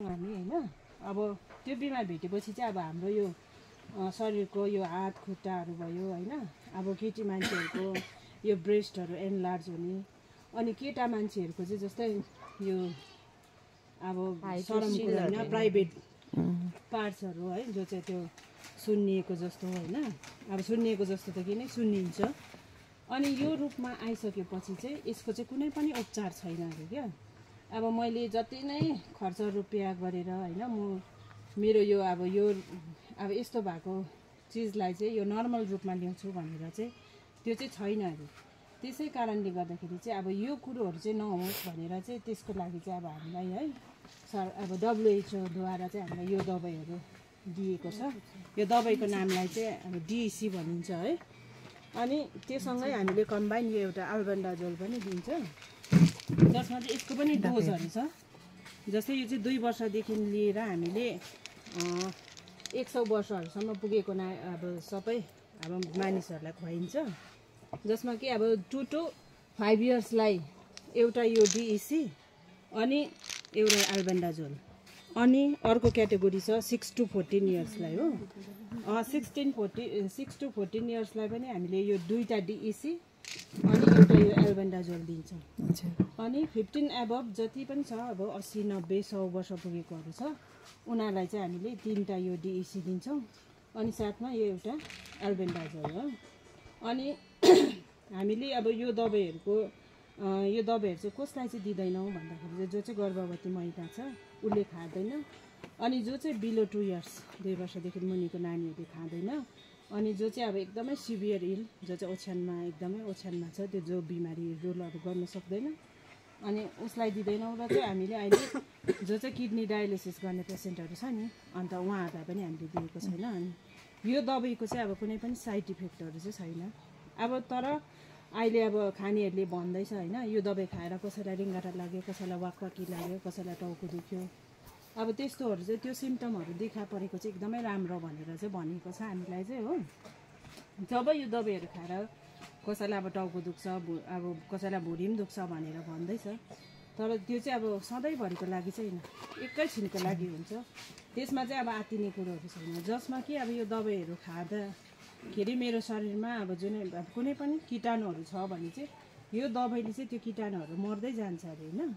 हामी हैन अब त्यो बिमार भेटेपछि चाहिँ अब हाम्रो यो शरीरको यो हात खुट्टाहरू भयो हैन अब केटी मान्छेहरूको यो ब्रेस्टहरू एनलार्ज हुने अनि केटा मान्छेहरूको चाहिँ जस्तै यो अब शरमको हैन प्राइभेट पार्ट्सहरू है जो चाहिँ त्यो सुन्निएको जस्तो हैन अब सुन्निएको जस्तो त किन सुन्निन्छ अनि यो रूपमा आइसकेपछि चाहिँ यसको चाहिँ कुनै पनि उपचार छैन अरे क्या अब मैले जति नै खर्च रुपियाँ गरेर हैन म मेरो यो अब यस्तो भएको चिजलाई चाहिँ यो नर्मल रूपमा ल्याउँछु भनेर चाहिँ त्यो चाहिँ छैन अरे त्यसै कारणले गर्दाखेरि चाहिँ अब यो कुरोहरू चाहिँ नहोस् भनेर चाहिँ त्यसको लागि चाहिँ अब हामीलाई है अब WHO द्वारा चाहिँ हामीलाई यो दबाईहरू दिएको छ यो दबाईको नामलाई चाहिँ अब DEC भनिन्छ है अनि त्योसँगै हामीले कम्बाइन यो एउटा अल्बेन्डाजोल पनि दिन्छ जसमा चाहिँ यसको पनि डोजहरू छ जस्तै यो चाहिँ 2 वर्षदेखि लिएर हामीले 100 वर्षहरूसम्म पुगेको अब सबै अब मानिसहरूलाई खुवाइन्छ जसमा कि अब 2 to 5 इयर्सलाई एउटा यो DEC अनि एउटा अल्बेन्डाजोल अनि अर्को क्याटेगोरी छ 6 to 14 इयर्सलाई हो 6 to 14 इयर्सलाई पनि हामीले यो दुईटा DEC अनि एउटा यो अल्बेन्डाजोल दिन्छ अनि 15 एबभ जति पनि छ अब 80 90 100 वर्ष पुगेकोहरू छ उनीहरूलाई चाहिँ हामीले 3टा यो DEC दिन्छौँ अनि साथमा यो एउटा अल्बेन्डाजोल हो अनि हामीले अब यो दबाईहरू चाहिँ कसलाई चाहिँ दिँदैनौँ भन्दाखेरि जो चाहिँ गर्भवती महिला छ उसले खाँदैन अनि जो चाहिँ बिलो 2 इयर्स 2 वर्षदेखि मुनिको नानीहरूले खाँदैन अनि जो चाहिँ अब एकदमै सिभियर इल जो चाहिँ एकदमै ओछ्यानमा छ त्यो जो बिमारी रोलहरू गर्न सक्दैन अनि उसलाई दिँदैनौँ र चाहिँ हामीले अहिले जो चाहिँ किडनी डायलिसिस गर्ने पेसेन्टहरू छ नि अन्त उहाँहरूलाई पनि हामीले दिएको छैन अनि यो दबाईको चाहिँ अब कुनै पनि साइड इफेक्टहरू चाहिँ छैन अब तर अहिले अब खानेहरूले भन्दैछ हैन यो दबाई खाएर कसैलाई रिङ्गटा लाग्यो कसैलाई वाकवाकी लाग्यो कसैलाई टाउको दुख्यो अब त्यस्तोहरू चाहिँ त्यो सिम्पटमहरू देखा परेको चाहिँ एकदमै राम्रो भनेर चाहिँ भनेको छ हामीलाई चाहिँ हो जब यो दबाईहरू खाएर कसैलाई अब टाउको दुख्छ अब कसैलाई भुँडी पनि दुख्छ भनेर भन्दैछ तर त्यो चाहिँ अब सधैँभरिको लागि चाहिँ हैन एकैछिनको लागि हुन्छ त्यसमा चाहिँ अब आत्तिने कुरोहरू छैन जसमा कि अब यो दबाईहरू खाँदाखेरि मेरो शरीरमा अब जुनै अब कुनै पनि कीटाणुहरू छ भने चाहिँ यो दबाईले चाहिँ त्यो कीटाणुहरू मर्दै जान्छ अरे हैन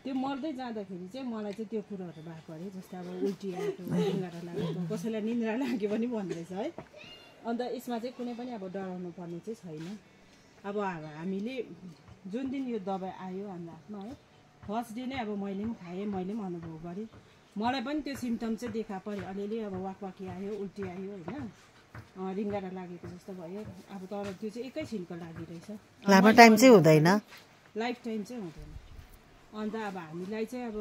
त्यो मर्दै जाँदाखेरि चाहिँ मलाई चाहिँ त्यो कुरोहरू भएको अरे जस्तै अब उल्टी आएको रिङ्गटा लागेको कसैलाई निन्द्रा लाग्यो पनि भन्दैछ है अन्त यसमा चाहिँ कुनै पनि अब डराउनु पर्ने चाहिँ छैन अब हामीले जुन दिन यो दबाई आयो हाम्रो हातमा है फर्स्ट डे नै अब मैले पनि खाएँ मैले पनि अनुभव गरेँ मलाई पनि त्यो सिम्पटम चाहिँ देखा पर्यो अलिअलि अब वाकवाकी आयो उल्टी आयो हैन रिङ्गटा लागेको जस्तो भयो अब तर त्यो चाहिँ एकैछिनको लागि रहेछ लामो टाइम चाहिँ हुँदैन लाइफ टाइम चाहिँ हुँदैन अन्त अब हामीलाई चाहिँ अब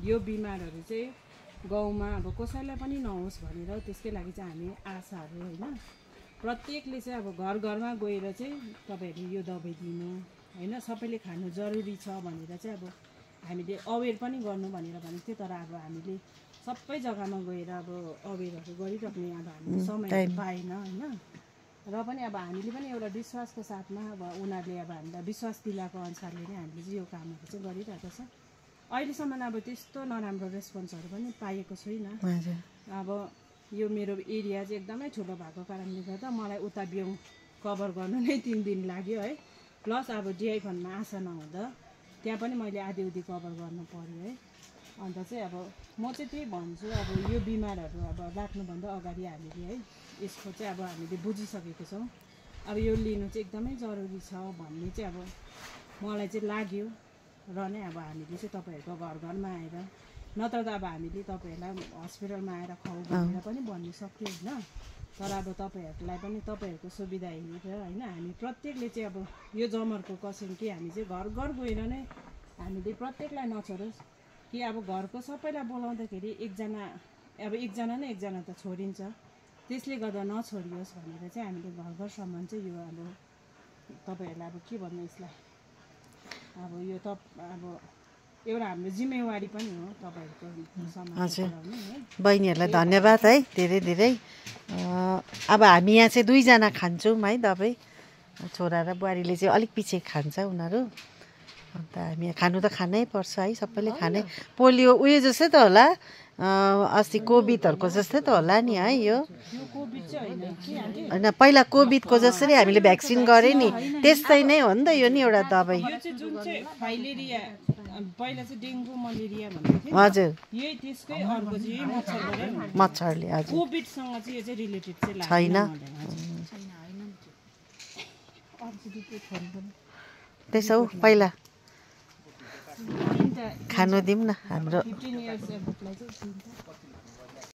यो बिमारहरू चाहिँ गाउँमा अब कसैलाई पनि नहोस् भनेर त्यसकै लागि चाहिँ हामी आशाहरू हैन प्रत्येकले चाहिँ अब घर घरमा गएर चाहिँ तपाईहरु यो दबाई दिनु हैन सबैले खानु जरुरी छ भनेर चाहिँ अब हामीले अवेयर पनि गर्नु भनेर भनेको थियो तर अब हामीले सबै जग्गामा गएर अब अवेयरहरू गरिराख्ने अब हामीले समय पाएन हैन र पनि अब हामीले पनि एउटा विश्वासको साथमा अब उनीहरूले अब हामीलाई विश्वास दिलाएको अनुसारले नै हामीले चाहिँ यो कामहरू चाहिँ गरिरहेको छ अहिलेसम्म अब त्यस्तो नराम्रो रेस्पोन्सहरू पनि पाएको छुइनँ अब यो मेरो एरिया चाहिँ एकदमै ठुलो भएको कारणले गर्दा मलाई उता बिउ कभर गर्नु नै 3 दिन लाग्यो है प्लस अब डिआई फन्डमा आशा नहुँदा त्यहाँ पनि मैले आधीउधी कभर गर्नु पर्यो है अन्त चाहिँ अब म चाहिँ त्यही भन्छु अब यो बिमारहरू अब राख्नुभन्दा अगाडि हामीले है यसको चाहिँ अब हामीले बुझिसकेको छौँ अब यो लिनु चाहिँ एकदमै जरुरी छ भन्ने चाहिँ अब मलाई चाहिँ लाग्यो र नै अब हामीले चाहिँ तपाईहरुको घर घरमा आएर नत्र त अब हामीले तपाईहरुलाई हस्पिटलमा आएर खुवाउ भनेर पनि भन्नु सक्यो हैन तर अब तपाईहरुलाई पनि तपाईहरुको सुविधा हेरेर हैन हामी प्रत्येकले चाहिँ अब यो जमरको कसम कि हामी चाहिँ घर घर गएर नै हामीले प्रत्येकलाई नछोडोस् कि अब घरको सबैलाई बोलाउँदाखेरि एकजना न एकजना त छोडिन्छ त्यसले गर्दा नछोडियोस् भनेर चाहिँ हामीले घर घरसम्म चाहिँ यो अब तपाईहरुलाई अब के भन्नु यसलाई अब यो त अब एउटा हाम्रो जिम्मेवारी पनि हो तपाईहरुको समाजमा है बहिनीहरुलाई धन्यवाद है धेरै धेरै अब हामी यहाँ चाहिँ 2 जना खान्छौँ है दबाई छोरा र बुहारीले चाहिँ अलिक पछि खान्छ उनीहरू अन्त हामी खानु त खानै पर्छ है सबैले खानै पोलियो उयो जस्तै त होला अस्ति कोभिडहरूको जस्तै त होला नि है यो होइन पहिला कोभिडको जसरी हामीले भ्याक्सिन गरे नि त्यस्तै नै हो नि त यो नि एउटा दबाई यो चाहिँ जुन चाहिँ फाइलेरिया पहिला चाहिँ डेङ्गु मलेरिया भन्दै थियो हजुर यही त्यसकै अर्को चाहिँ यही मच्छरबाटै हुन्छ मच्छरले हजुर कोभिडसँग चाहिँ यो चाहिँ रिलेटेड चाहिँ छैन त्यसो हो पहिला खानु दिउँ न हाम्रो 15 इयर्स एबभलाई चाहिँ